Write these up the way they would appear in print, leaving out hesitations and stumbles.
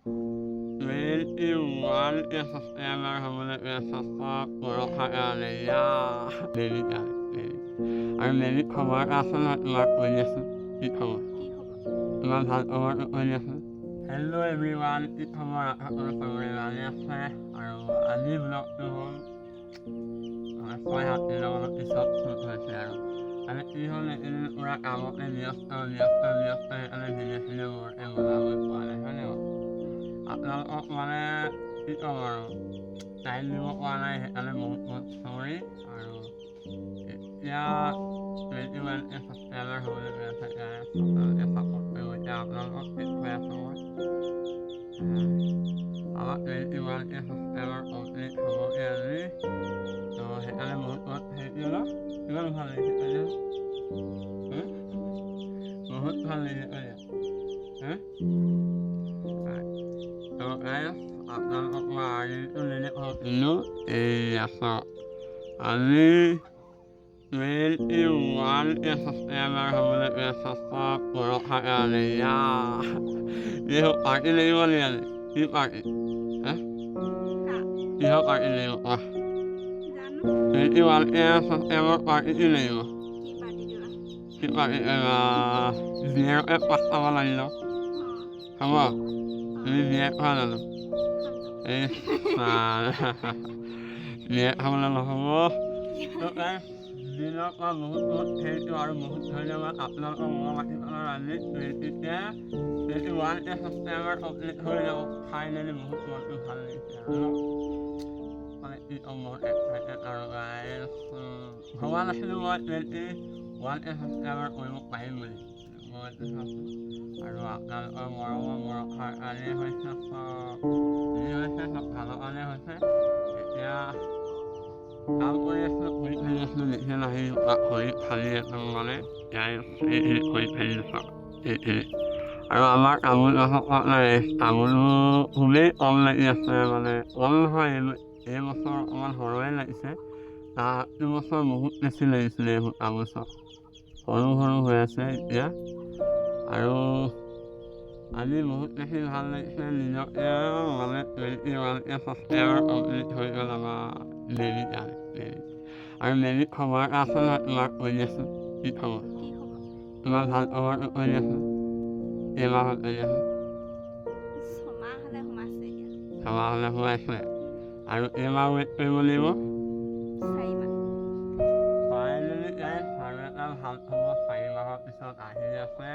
21 subscriber হ'বলৈ গৈ আছে বৰষাৰ কাৰণে। ইয়া বেবী কাৰণে, বেবী আৰু বেবী খবৰ এটা আছে নহয়, তোমাক কৈ দিয়াচোন। কি খবৰ? কি খবৰ? তোমাৰ ভাল খবৰটো কৈ দিয়াচোন। হেল্ল' এভৰিৱান, কি খবৰ? আশা কৰোঁ চবৰে ভালে আছে। আৰু আজি ব্লগটো হ'ল 6-7 দিনৰ পিছত শ্বুট হৈছে। আৰু মানে কি হ'ল, এইকেইদিন পূৰা কামতে ব্যস্ত, ব্যস্ত, ব্যস্ত, সেইকাৰণে ভিডিঅ' চিডিঅ' বৰকৈ বনাবই পৰা নাই, হয়নে বাৰু? আপোনালোকক মানে কি ক'ম আৰু, টাইম দিব পৰা নাই, সেইকাৰণে বহুত বহুত চৰি। আৰু এতিয়া 21K subscriber হ'বলৈ গৈ আছে, আপোনালোকে ছাপোৰ্ট কৰিব। এতিয়া আপোনালোকক দেখুৱাই আছোঁ মই, আমাৰ 21K subscriber complete হ'বগৈ আজি। তো সেইকাৰণে বহুত বহুত thank U ন। কিমান ভাল লাগিছে হয়নে? বহুত ভাল লাগিছে হয়নে? তো গাইজ, আপোনালোকক মই আজিটো নেদেখাওঁ, কিন্তু এই চাওক, আজি 21K subscriber হ'বলৈ গৈ আছে চব বৰষাৰ কাৰণে। ইয়া এই পাৰ্টি লাগিব নি আজি? কি পাৰ্টি হে? কিহৰ পাৰ্টি লাগিব কোৱা? জানো। 21K subscriber party কি লাগিব? কি পাৰ্টি দিবা? কি পাৰ্টি? জীয়েৰকে 5টামান আনি লওঁ, হ'ব? তুমি বিয়েৰ খোৱা জানো? এই বিয়েৰ খাবলৈ নহ'ব। তো গাইজ, দিনৰ পৰা বহুত বহুত thank U আৰু বহুত ধন্যবাদ আপোনালোকৰ মৰম আশীৰ্বাদৰ। আজি 21K subscriber complete হৈ যাব ফাইনেলি। বহুত মনটো ভাল লাগিছে আৰু ন, মানে কি ক'ম, বহুত এক্সাইটেড। আৰু গাইজ, ভবা নাছিলোঁ মই 21K subscriber কৰিব পাৰিম বুলি। মই চাইছোঁ আৰু আপোনালোকৰ মৰমৰ বৰষাৰ কাৰণে হৈছে চব। যি হৈছে চব ভালৰ কাৰণে হৈছে। এতিয়া কাম কৰি আছিলোঁ, খৰি ফালি আছিলোঁ, দেখিলে আহি খৰি ফালি একদম মানে এইখিনি খৰি ফালি চাওক এইখিনি। আৰু আমাৰ তামোল গছত নাই, তামোলো খুবেই কম লাগি আছে। মানে কম নহয়, এই বছৰ অকণমান সৰুৱে লাগিছে। তাৰ বছৰ বহুত বেছি লাগিছিলে। এইবোৰ তামোল চব সৰু সৰু হৈ আছে এতিয়া। আৰু আজি বহুত বেছি ভাল লাগিছে নিজকে, মানে 21K subscriber complete হৈ গ'ল আমাৰ বেবী কাৰণে, বেবী আৰু বেবী খবৰ এটা আছে নহয়, তোমাক কৈ দিয়াচোন। কি খবৰ? কি খবৰ? তোমাৰ ভাল খবৰটো কৈ দিয়াচোন। কেইমাহ হ'ল কৈ দিয়াচোন। 6 মাহ হ'লে সোমাইছে এতিয়া। 6 মাহ হ'লে সোমাইছে আৰু কেইমাহ ৱেইট কৰিব লাগিব? 4 মাহ। ফাইনেলি গাইজ, আৰু এটা ভাল খবৰ 4 মাহৰ পিছত আহি আছে।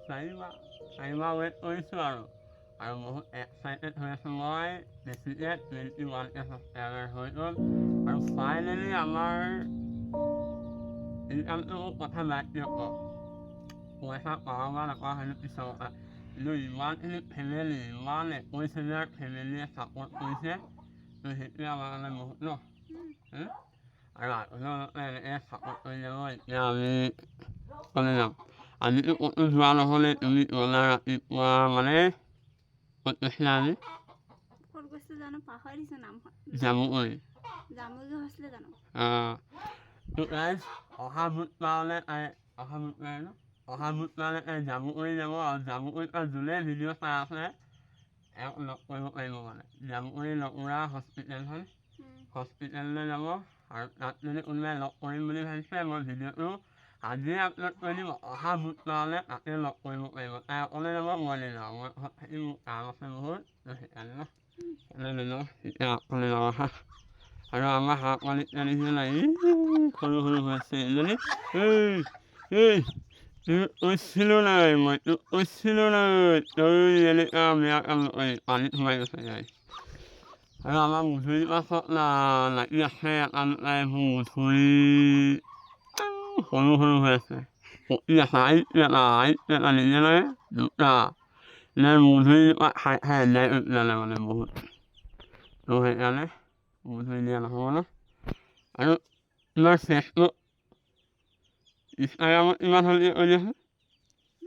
4 মাহ, 4 মাহ ৱেইট কৰিছোঁ আৰু বহুত এক্সাইটেড হৈ আছোঁ মই বেছিকৈ। 21K subscriber হৈ গ'ল আৰু ফাইনেলি আমাৰ ইনকামটো কথা বাদ দিয়ক, পইচা পাওঁ বা নাপাওঁ সেইটো পিছৰ কথা, কিন্তু ইমানখিনি ফেমিলি, ইমান 21 হাজাৰ ফেমিলিয়ে ছাপৰ্ট কৰিছে, তো সেইটোৱে আমাৰ কাৰণে বহুত ন। আৰু আপোনালোকে এনেকৈ ছাপৰ্ট কৰি যাব। এতিয়া আমি ক'লৈ যাম? আজিতো ক'তো যোৱা নহ'লে। তুমি গ'লা ৰাতিপুৱা, মানে ক'ত গৈছিলা আজি? ক'ত গৈছিলো জানো, পাহৰি দিছোঁ নামখন। জামুগুৰি। জামুগুৰি হৈছিলে জানো? অঁ। তো গাইজ, অহা বুধবাৰলৈ তাই, অহা বুধবাৰে ন, অহা বুধবাৰলৈ তাই জামুগুৰি যাব। আৰু জামুগুৰিৰ পৰা যোনে ভিডিঅ' চাই আছে, এওঁক লগ কৰিব পাৰিব। মানে জামুগুৰি লকুৰা হস্পিটেলখন, হস্পিটেললৈ যাব। আৰু তাত যদি কোনোবাই লগ কৰিম বুলি ভাবিছে, মই ভিডিঅ'টো আজিয়ে আপলোড কৰি দিম, অহা বুধবাৰলৈ তাতে লগ কৰিব পাৰিব। তাই অকলে যাব, মই নাযাওঁ, মই ঘৰত থাকিম, মোৰ কাম আছে বহুত, তো সেইকাৰণে ন, সেইকাৰণে নাযাওঁ। এতিয়া অকলে যাব। হা, আৰু আমাৰ হাঁহ পোৱালি দেখিছে নাই? এই সৰু সৰু হৈ আছে এজনী। এই এই, তোক কৈছিলোঁ নাই মই? তোক কৈছিলোঁ নাই তই এনেকুৱা বেয়া কাম নকৰিবি? পানীত সোমাই গৈছে গাইজ। আৰু আমাৰ মধুৰি গছত লাগি আছে এটা দুটা। এইবোৰ মধুৰি সৰু সৰু হৈ আছে, পকি আছে। এইটো এটা, এইটো এটা দেখিছে নাই? দুটা নে মধুৰিজোপা খাই খাই এদাই কৰি পেলালে মানে বহুত। তো সেইকাৰণে মধুৰি দিয়া নহ'ব ন। আৰু তোমাৰ ফেচবুক, ইনষ্টাগ্ৰামত কিমান হ'ল কৈ দিয়াচোন।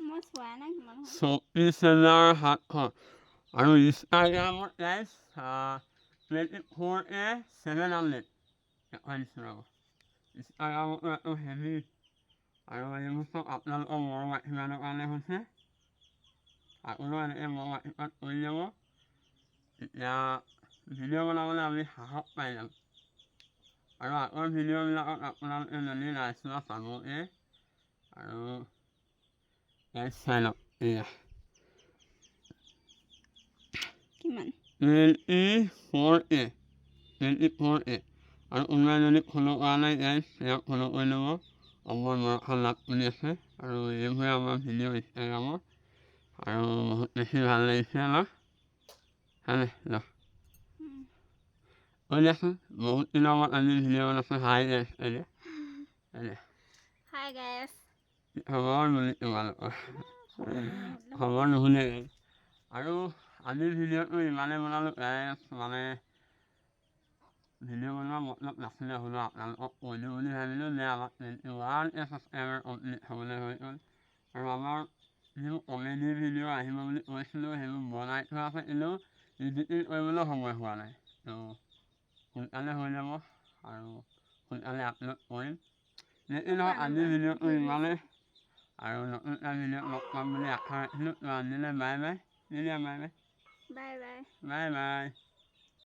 মই চোৱাই নাই কিমান হ'ল। 24,700। আৰু ইনষ্টাগ্ৰামত গাইজ 24K 700 দেখুৱাই দিছোঁ ৰ'ব। ইনষ্টাগ্ৰামতো একদম হেভি। আৰু এইবোৰ চব আপোনালোকৰ মৰম আশীৰ্বাদৰ কাৰণে হৈছে। আপোনালোক এনেকৈ মৰম আশীৰ্বাদ কৰি যাব, তেতিয়া ভিডিঅ' বনাবলৈ আমি সাহস পাই যাম। আৰু আগৰ ভিডিঅ'বিলাকত আপোনালোকে যদি নাই চোৱা, চাবগৈ আৰু গাইজ চাই লওক, এয়া কিমান? 24K, 24K। আৰু কোনোবাই যদি ফ'ল' কৰা নাই গাইজ, ইয়াক ফ'ল' কৰি ল'ব। অমৰ বৰষা লাভ বুলি আছে। আৰু এইবোৰে আমাৰ ভিডিঅ' ইনষ্টাগ্ৰামৰ, আৰু বহুত বেছি ভাল লাগিছে ন? হয়নে ন? কৈ দিয়াচোন, বহুত দিনৰ মূৰত আজি ভিডিঅ' বনাইছোঁ। হাই গাইজ কৈ দিয়া, কৈ দিয়া। Hi guys. কি খবৰ বুলি তোমালোকৰ খবৰ নুশুনে গাইজ। আৰু আজিৰ ভিডিঅ'টো ইমানেই বনালোঁ গাইজ, মানে ভিডিঅ' বনোৱা মতলব নাছিলে, হ'লেও আপোনালোকক কৈ দিওঁ বুলি ভাবিলোঁ যে আমাৰ 21K subscriber complete হ'বলৈ হৈ গ'ল। আৰু আমাৰ যিবোৰ কমেডি ভিডিঅ' আহিব বুলি কৈছিলোঁ, সেইবোৰ বনাই থোৱা আছে, কিন্তু এডিটিং কৰিবলৈ সময় হোৱা নাই। ত' সোনকালে হৈ যাব আৰু সোনকালে আপলোড কৰিম। যি নহওক, আজিৰ ভিডিঅ'টো ইমানেই আৰু নতুন এটা ভিডিঅ'ত লগ পাম বুলি আশা ৰাখিলোঁ। ত' আজিলৈ বাই বাই। দিয়া, bye bye. Bye bye. Bye bye.